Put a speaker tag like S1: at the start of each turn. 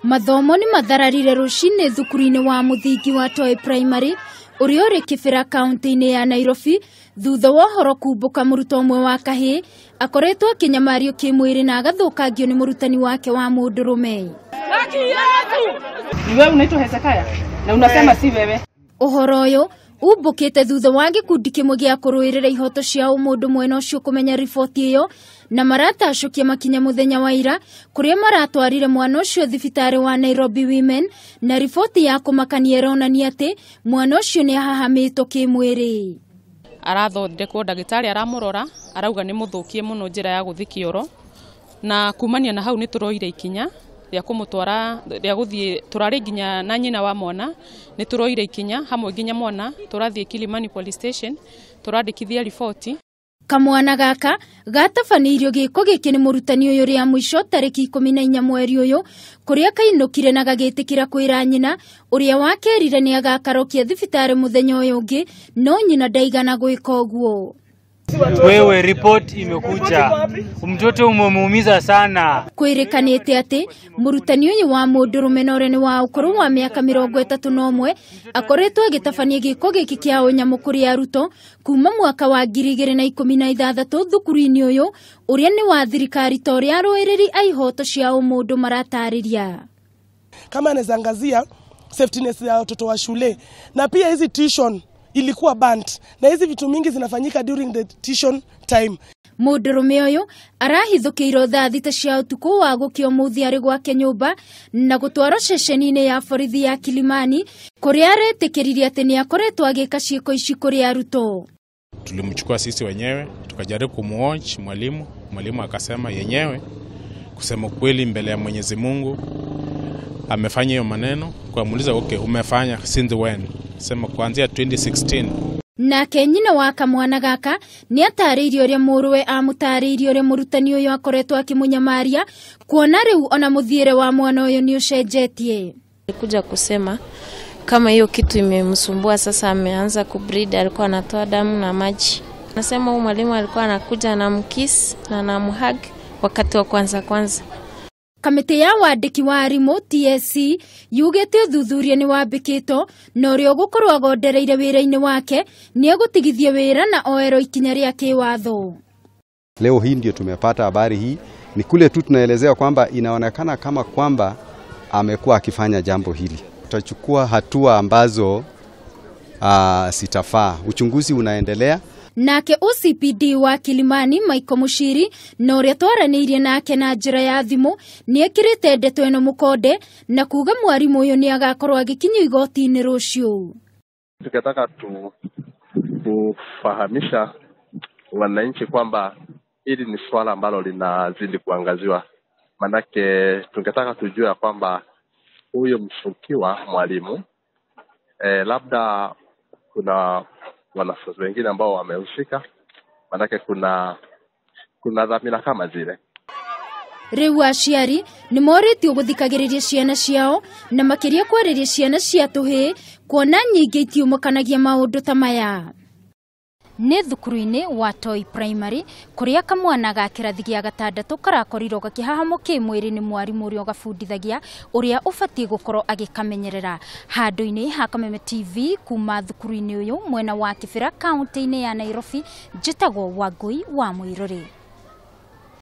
S1: Mathomo nĩ mathararire rũcinĩ thukuru-inĩ wa mũthingi wa Toi Primary ũrĩa ũrĩ Kĩbĩra kaunti-inĩ ya Nairobi thutha wa ũhoro kumbũka mũrutwo ũmwe wa kahĩĩ akoretwo akĩnyamario kĩmwĩrĩ na agathũkangio nĩ mũrutani wake wa mũndũrũme.
S2: Ni wewe unaitwa Hezekiah na unasema si wewe.
S1: Ũhoro ũyũ umbũkĩte thutha wa gĩkundi kĩmwe gĩa kũrũĩrĩra ihoto cia ũmũndũ mwena ũcio kũmenya riboti ĩyo na maratacũkia makinya mũthenya wa ira kũrĩa maratwarire mwana ũcio thibitarĩ wa Nairobi Women na riboti ya kũmakania ĩronania atĩ mwana ũcio nĩ ahahamĩtwo kĩmwĩrĩ.
S3: Arathondekwo ndagĩtarĩ aramũrora arauga nĩ mũthũkie mũno njĩra ya gũthiĩ kĩoro na kumania na hau nĩ tũroire ikinya rĩa kũmũtwara rĩa gũthiĩ tũrarĩ nginya na nyina wa mwana nĩ tũroire ikinya hamwe nginya mwana tũrathiĩ Kilimani Police Station tũrandĩkithia riboti.
S1: Kamwana gaka gatabanĩirio gĩko gĩkĩ nĩ mũrutani ũyũ rĩa mũico tarĩki 14 mweri ũyũ kũrĩa kainũkire na gagĩtĩkĩra kwĩra nyina ũrĩa wakerire nĩ agakarokia thibitarĩ mũthenya ũyũ ũngĩ no nyina ndaigana gwĩka ũguo.
S4: Wewe, ripoti imekuja, mtoto umemuumiza sana.
S1: Kwĩrĩkanĩte atĩ mũrutani ũyũ wa mũndũrũme na ũrĩa nĩ wa ũkũrũ wa mĩaka 31 akoretwo agĩtabania gĩko gĩkĩ kĩa ũnyamũ kũrĩ arutwo kuma mwaka wa 2016 thukuru-inĩ ũyũ ũrĩa nĩ wa thirikari ta ũrĩa arũĩrĩri a ihoto cia ũmũndũ maratarĩria.
S5: Kama anaweza angazia safetyness ya watoto wa shule na pia hizi tuition ilikuwa banned na hizi vitu mingi zinafanyika during the tuition time.
S1: Mũndũrũme ũyũ arahithũkĩirwo thaa 6 cia ũtukũ wa gũkĩa ũmũthĩ arĩ gwake nyũmba na gũtwarwo ceceni-inĩ ya borithi ya Kilimani kũrĩa aretĩkĩririe atĩ nĩ akoretwo agĩka ciĩko ici kũrĩ arutwo.
S6: Tulimchukua sisi wenyewe tukajaribu kumuoch mwalimu, mwalimu akasema yenyewe kusema kweli mbele ya Mwenyezi Mungu amefanya hiyo maneno. Kwa muuliza okay, umefanya since when? Sema kuanzia 2016.
S1: Nake nyina wa kamwana gaka nĩ atarĩirie ũrĩa mũrũwe amũtarĩirie ũrĩa mũrutani ũyũ akoretwo akĩmũnyamaria kuona rĩu ona mũthiĩre wa mwana ũyũ nĩ ũcenjetie.
S7: Alikuja kusema kama hiyo kitu imemsumbua sasa ameanza kubleed, alikuwa anatoa damu na maji. Nasema huyu mwalimu alikuwa anakuja anamkiss na anamhug wakati wa kwanza kwanza.
S1: Kamĩtĩ ya wandĩki wa arimũ TSC yugĩte ũthuthuria nĩ wambĩkĩtwo na ũrĩa ũgũkorwo agondereire wĩra-inĩ wake nĩ egũtigithio wĩra na oerwo ikinya rĩa kĩwatho.
S8: Leo hii ndio tumepata habari hii, ni kule tu tunaelezea kwamba inaonekana kama kwamba amekuwa akifanya jambo hili. Tutachukua hatua ambazo sitafaa. Uchunguzi unaendelea.
S1: Nake OCPD wa Kilimani Michael Mushiri na ũrĩa twaranĩirie nake na njĩra ya thimũ nĩ ekĩrĩte ndeto ĩno mũkonde na kuga mwarimũ ũyũ nĩ agakorwo agĩkinyio igoti-inĩ rũciũ.
S9: Tukataka kufahamisha wananchi kwamba hili ni swala ambalo linazidi kuangaziwa, manake tungetaka tujue kwamba huyo mshukiwa mwalimu labda kuna wanafunzi wengine ambao wamehusika, manake kuna dhamira kama zile.
S1: Rĩu aciari nĩ morĩtio gũthikagĩrĩria ciana ciao na makĩria kwarĩria ciana cia tũhĩĩ kuona nyingĩ itiumũkanagia maũndũ ta maya. Nĩ thukuru-inĩ wa Toi Primary kũrĩa kamwana ga kĩrathi gĩa gatandatũ karakorirwo gakĩhahamwo kĩmwĩrĩ nĩ mwarimũ ũrĩa ũgabundithagia ũrĩa ũbatiĩ gũkorwo agĩkamenyerera. Handũ-inĩ ha Kameme TV kuma thukuru-inĩ ũyũ mwena wa Kĩbĩra kaunti-inĩ ya Nairobi, njĩtagwo Wangũi wa Mũirũrĩ.